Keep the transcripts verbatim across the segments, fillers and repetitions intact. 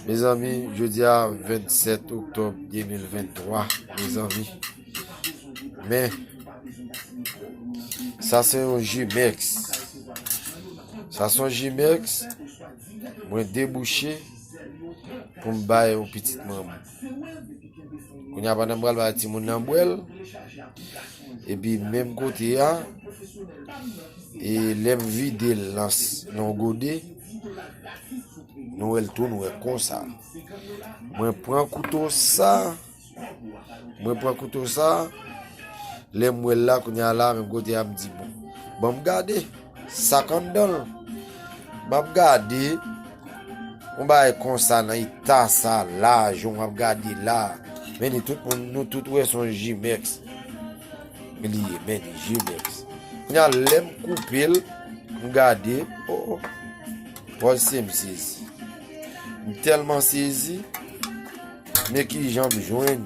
Mezanmi, jodi a vennsèt oktòb de mil venntwa, mezanmi. Men, sa se yon Jimex. Sa se yon Jimex, mwen debouche pou m bay yon pitit manman. Kounye a pandan m pral bay timoun nan bwè l, epi menm kote a, e lè m vide l nan s- nan yon gode, nou wè l tou, nou wè konsa. Mwen pran kouto sa, mwen pran kouto sa, lè m wè l la, kounye a la, menm kote a, m di, bon, ban m gade, sa k anndan l. M ap gade, yon bagay konsa nan eta sa la, jan w ap gade la. Men ni tout moun, nou tout wè se yon Jimex li ye, men ni Jimex. Kounye a, lè m koupe l, m gade, oh, oh. Pòl se m sezi. M tèlman sezi, men ki jan m jwenn.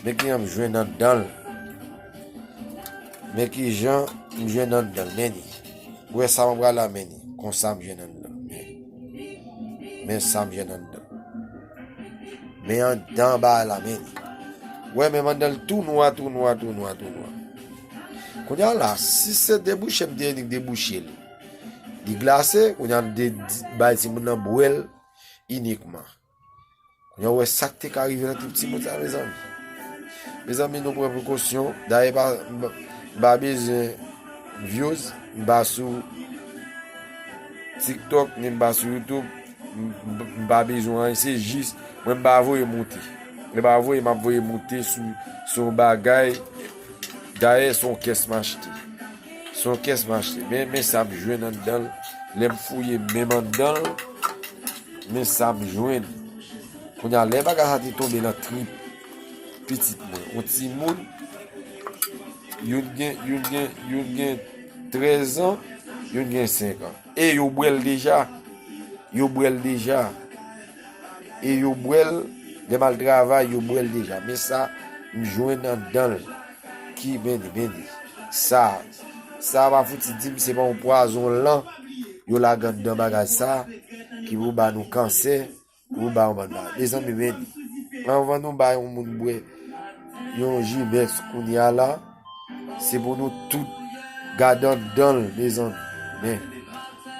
Men ki jan m jwenn anndan l. Men ki jan m jwenn anndan l, men ni. Ou wè sa m pral la, men ni. Konsa m jwenn anndan l, men. Men sa m jwenn anndan l. Men anndan bagay la, men ni. Ou wè, men anndan l tou nwa, tou nwa, tou nwa, tou nwa. Kounye a la, si se debouche m te vin debouche l, li glase, kounye a m te di- bay timoun nan bwè l inikman. Kounye a, ou wè sa k te ka rive nan ti timoun sa, mezanmi. Mezanmi, nou pran prekosyon. Dayè, pa, m pa- m pa bezwen views, m pa sou TikTok, ni m pa sou YouTube, m- m- m pa bezwen anyen, se jis, mwen m pa voye moute. Mwen pa voye, m ap voye moute sou, sou yon bagay. Dayè, se yon kès m achte. Se yon kès m achte. Men, men sa m jwenn anndan l. Lè m fouye menm anndan l, men sa m jwenn. Kounye a, lè bagay sa te tonbe nan trip pitit mwen, yon timoun, youn gen, youn gen, youn gen trèz an, youn gen senk an. E yo bwè l deja. Yo bwè l deja. E yo bwè l, lè m al travay, yo bwè l deja. Men sa, m jwenn anndan l. Ki, men ni, men ni. Sa, sa pa fouti di m se pa yon pwazon lan yo lage anndan bagay sa, ki pou ba nou kansè, pou ba yon bann bagay. Mezanmi, men ni. Anvan nou bay yon moun bwè yon Jimex kounye a la, se pou nou tout gade anndan l, mezanmi. Men,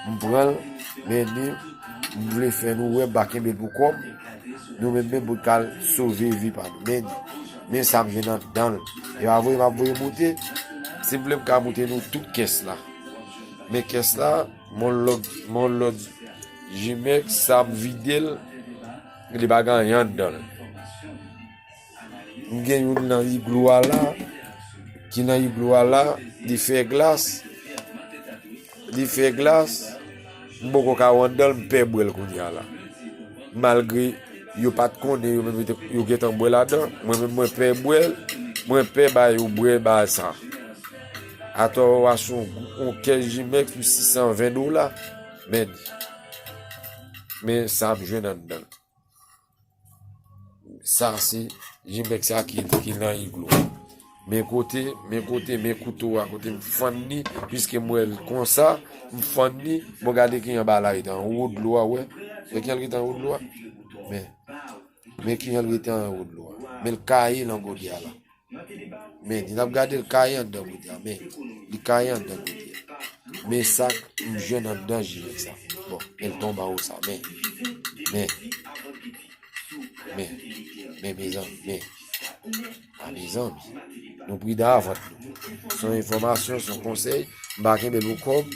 m pran l, men ni, m vle fè nou wè m pa kenbe l pou kò m. Nou menm menm pou t ka sove vi pa nou. Men ni, men sa m jwenn anndan l. E pa voye m ap voye moute. Si m vle m ka moute nou tout kès la. Men kès la, m yon lòt, m yon lòt Jimex, sa m vide l, li pa gen anyen anndan l. M gen youn nan iglo a la, ki nan iglo a la, li fè glas, li fè glas, m poko ka wè anndan l, m pè bwè l kounye a la. Malgre yo pa t konnen, yo menm yo te- yo gentan bwè ladan, mwen menm mwen pè bwè l, mwen pè ba yo bwè ba sa. Atò w achte yon, yon kès Jimex pou sis san ven dola, men, men sa m jwenn anndan l. Sa se Jimex sa ki, ki nan iglo. Men kote, men kote, men kouto a, kote m fann li, piske m wè l konsa, m fann li, bon gade kijan bagay la rete anwo dlo a, wè. Wè kijan l rete anwo dlo a? Men, men kijan l rete anwo dlo a. Men l kaye nan gode a la. Men, n ap gade l kaye anndan gode a, men, li kaye anndan gode a. Men sa k m jwenn anndan Jimex sa. Bon, men l tonbe anwo sa, men, men, men, men, mezanmi, men, a, mezanmi, nou pridan avè nou. Se yon enfòmasyon, se yon konsèy, m pa kenbe l pou kò m,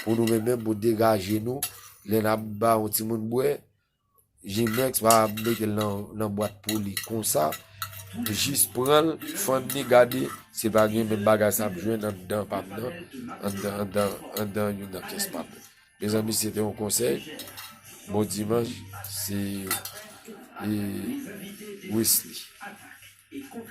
pou nou menm menm, pou degaje nou, lè n ap ba yon timoun bwè, Jimex pa mete l nan, nan bwat pou li konsa. Jis pran l, fann li, gade, se pa gen menm bagay sa ap jwenn anndan pa m nan, anndan, anndan, anndan youn nan kès pa m. Mezanmi, se te yon konsèy. Bon dimanch, se, e, Wesley.